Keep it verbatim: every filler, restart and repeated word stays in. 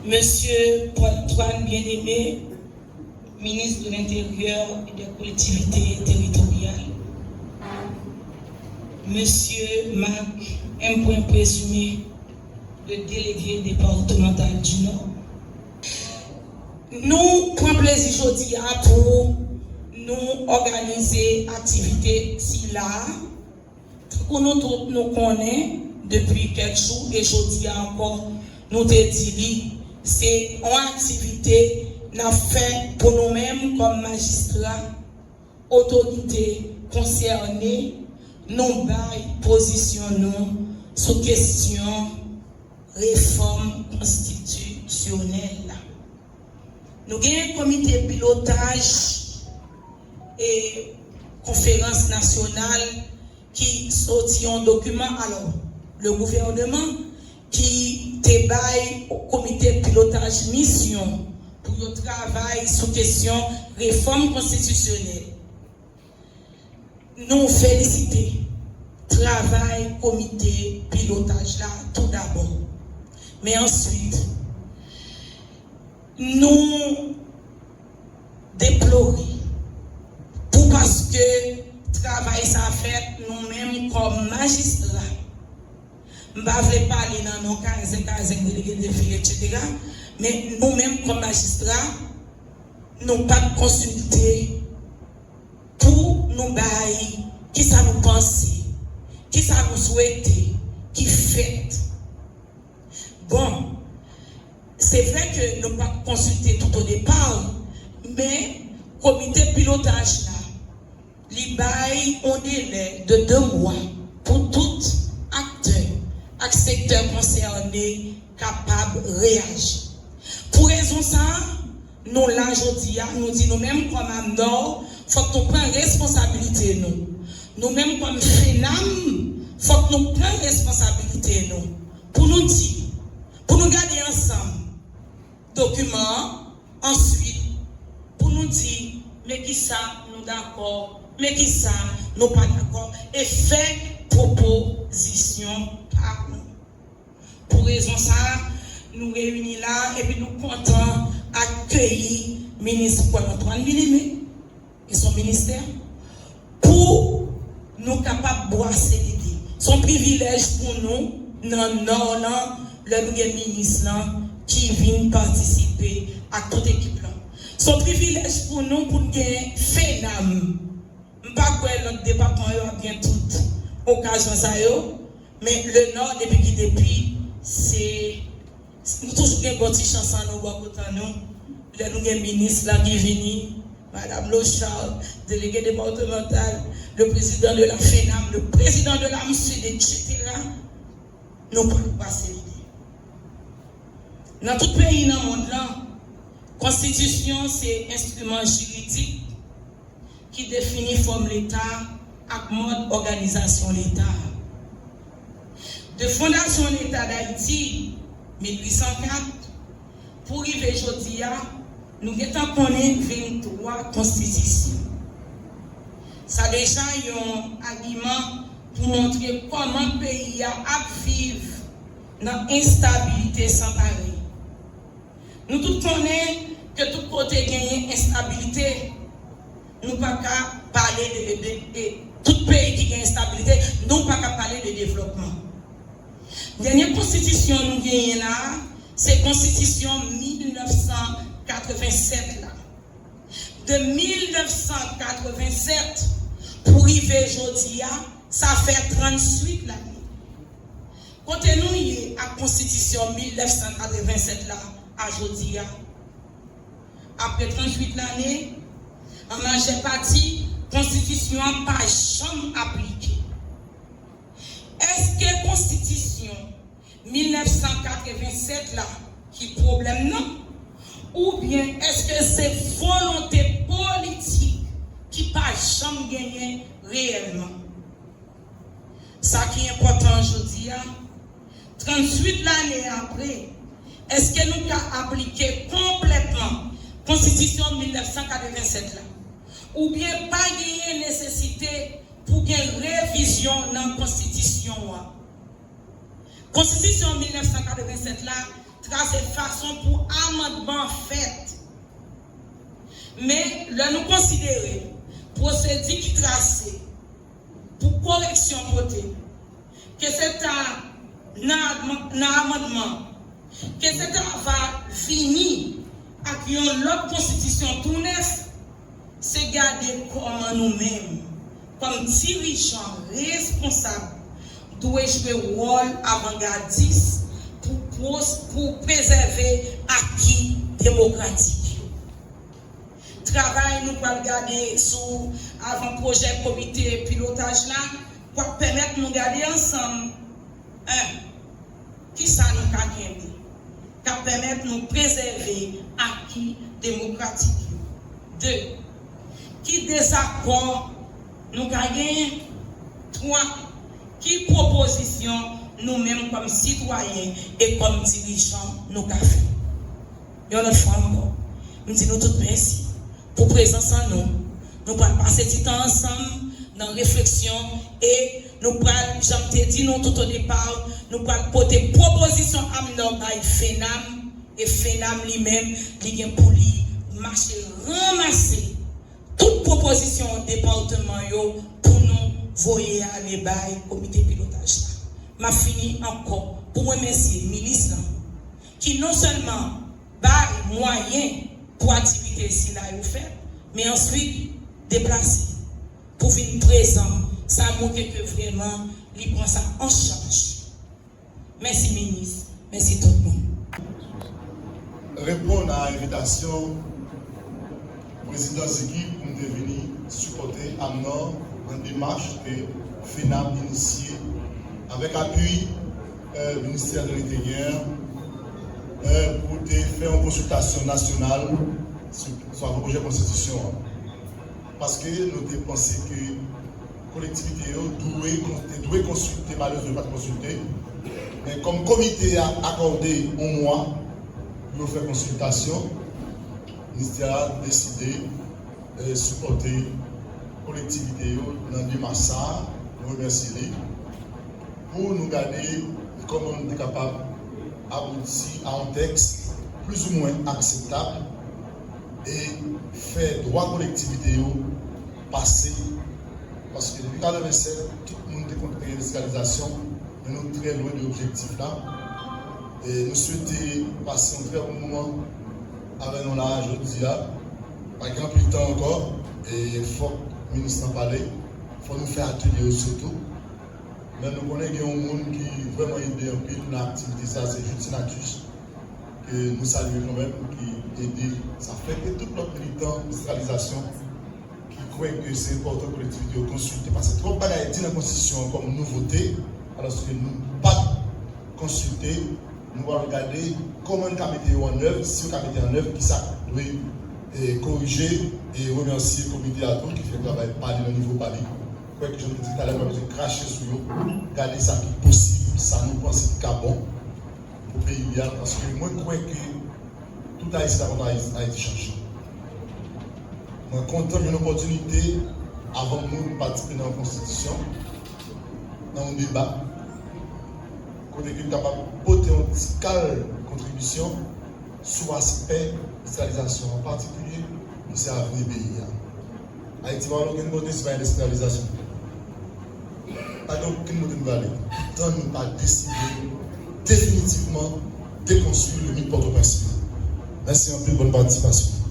Mesye Paul Antoine Bien-Aimé, ministre de l'Intérieur et des Collectivités Territoriales, Mesye Marc M. Présumé, le délégué départemental du Nord. Nou pran plezi jodi a pou nou òganize aktivite sila a. Tankou nou tout nou konnen, depi kèk jou e jodi a ankò, nou te di li, se yon aktivite n ap fè pou nou menm kòm majistra, otorite konsène, nou bay pozisyon nou sou kesyon refòm konstitisyonèl la. Nou gen komite pilotaj e konferans nasyonal ki soti yon dokiman, alò, le gouvènman ki te bay komite pilotaj misyon pou yo travay sou kesyon refòm konstitisyonèl. Nou felisite travay komite pilotaj la tou dabò. Men answit, nou deplore pou paske travay sa fèt nou menm kòm majistra. M pa vle pale nan non Kazèk, Kazèk, delege de fil, etsetera. Men nou menm kòm majistra, nou pa t konsilte pou nou bay kisa nou panse, kisa nou swete ki fèt. Bon, se vre ke nou pa t konsilte tout o depa, men komite pilotaj la, li bay yon delè de de mwa pou tout aktè ak sektè konsène kapab reyaji. Pou rezon sa a, nou la jodi a, nou di nou menm kòm AMNOR, fòk nou pran responsabilite nou. Nou menm kòm FENAM, fòk nou pran responsabilite nou. Pou nou di, pou nou gade ansanm dokiman an, answit, pou nou di, men kisa nou dakò, men kisa nou pa dakò, e fè pwopozisyon pa nou. Pou rezon sa a, nou reyini la, epi nou kontan akeyi minis Paul Antoine Bien-Aimé e son ministè pou nou kapab bwase lide. Se yon privilèj pou nou nan Nò lan, lè nou gen minis lan ki vin patisipe ak tout ekip lan. Se yon privilèj pou nou pou n gen FENAM. M pa kwè lòt depatman yo ap gen tout okazyon sa yo, men le Nord, depi ki depi, se, nou toujou gen bon ti chans an nou bò kote nou. Lè nou gen minis la ki vini, Madame Lochard, délégué départemental, le président de la FENAM, le président de l'AMSUD, etsetera, nou pral pase lide. Nan tout peyi nan mond lan, konstitisyon se enstriman jiridik ki defini fòm Leta ak mòd òganizasyon Leta. De fondasyon Leta Dayiti, mil uit san kat, pou rive jodi a, nou gentan konnen venntwa konstitisyon. Sa deja yon agiman pou montre kòman peyi a ap viv nan enstabilite san parèy. Nou tout konnen ke tout kote genyen enstabilite, nou pa ka pale de, de, de, tout peyi ki gen enstabilite, nou pa ka pale de devlòpman. Dènye konstitisyon nou genyen la a, se konstitisyon mil nèf san katrevennsèt la. De mil nèf san katrevennsèt pou rive jodi a, sa fè tranntuit lane. Kote nou ye ak konstitisyon mil nèf san katrevennsèt la a jodi a? Apre tranntuit lane, an majè pati, konstitisyon an pa janm aplike. Èske konstitisyon mil nèf san katrevennsèt la ki pwoblèm nan? Oubyen èske se volonte politik ki pa janm genyen reyèlman? Sa ki enpòtan jodi a, tranntuit lane apre, èske nou ka aplike konplètman konstitisyon mil nèf san katrevennsèt la? Oubyen pa genyen nesesite pou gen revizyon nan konstitisyon an? Konstitisyon mil nèf san katrevennsèt la trase fason pou amandman fèt. Men, lè nou konsidere pwosedi ki trase pou koreksyon pote, ke se ta nan amandman, ke se ta va vini ak yon lòt konstitisyon tou nèf, se gade kòman nou menm, kòm dirijan responsab, dwe jwe wòl avangadis pou, pou prezève aki demokratik yo. Travay nou pral gade sou avan pwojè komite pilotaj la pral pèmèt nou gade ansanm, en, kisa nou ka kenbe k ap pèmèt nou prezève aki demokratik yo. De, ki dezakò nou ka genyen? Twa, ki pwopozisyon nou menm kòm sitwayen e kòm dirijan nou ka fè? Yon lòt fwa ankò, m di nou tout mèsi pou prezans an nou. Nou pral pase ti tan ansanm nan refleksyon e nou pral, jan m te di nou tout o depa, nou pral pote pwopozisyon amnò bay FENAM e FENAM li menm, li gen pou li mache ranmase tout pwopozisyon depatman yo pou nou voye ale bay komite pilotaj la. M ap fini ankò pou remèsye minis lan ki non sèlman bay mwayen pou aktivite sila yo fèt, men answit deplase pou vin prezan. Sa montre ke vrèman li pran sa an chaj. Mèsi minis, mèsi tout moun. Reponn a envitasyon Prezidan Ziki pou m te vini sipòte amnò nan demach ke FENAM inisye avèk apui, euh, Ministè de Lenteryè, euh, pou te fè yon konsiltasyon nasyonal sou, sou avè pwojè konstitisyon an. Paske nou te panse ke kolektivite yo dwe, te dwe konsilte, malerezman yo pa t konsilte. Men kòm komite a akòde yon mwa pou yo fè konsiltasyon, ministè a deside, eh, sipòte kolektivite yo nan demach sa a. Nou remèsye li. Pou nou gade kòman nou te kapab abouti a yon tèks plizoumwen akseptab e fè dwa kolektivite yo pase. Paske depi katrevennsèt, tout moun te kont reyindistriyalizasyon, men nou trè lwen de objektif la. E nou swete pase yon trè bon moman avè nou la jodi a. Pa gen anpil tan ankò, e fòk minis lan pale, fòk nou fè atelye yo sitou. Men nou konnen gen yon moun ki vrèman ede anpil nan aktivite sa, se Jude Senatus, ke nou salye kanmenm, ki ede. Sa fè ke tout lòt militan desantralizasyon ki kwè ke se enpòtan kolektivite yo konsilte, paske twòp bagay di nan konstitisyon an kòm nouvote, alòske nou pa t konsilte. Nou pral gade kòman n ka mete yo an èv, si yo ka mete an èv, kisa k dwe, eh, korije, e remèsye komite a tou ki fè travay pa li nan nivo pa li. Kwèk jan m te di talè, nou pa bezwen krache sou yo. Gade sa ki posib, sa nou panse ki ka bon pou peyi a, paske mwen kwè ke tout Ayisyen ta kontan Ayiti, Ayiti chanje. Mwen kontan jwenn opòtinite avan moun patisipe nan yon konstitisyon, nan yon deba, kote ke m kapab pote yon ti kal kontribisyon sou aspè desantralizasyon an, an patikilye pou se avni peyi a. Ayiti pa al okenn kote si pa gen desantralizasyon. Pa gen okenn kote nou prale, toutan nou pa deside definitivman dekonstwi le mit Pòtoprens. Mèsi anpil, bòn patisipasyon.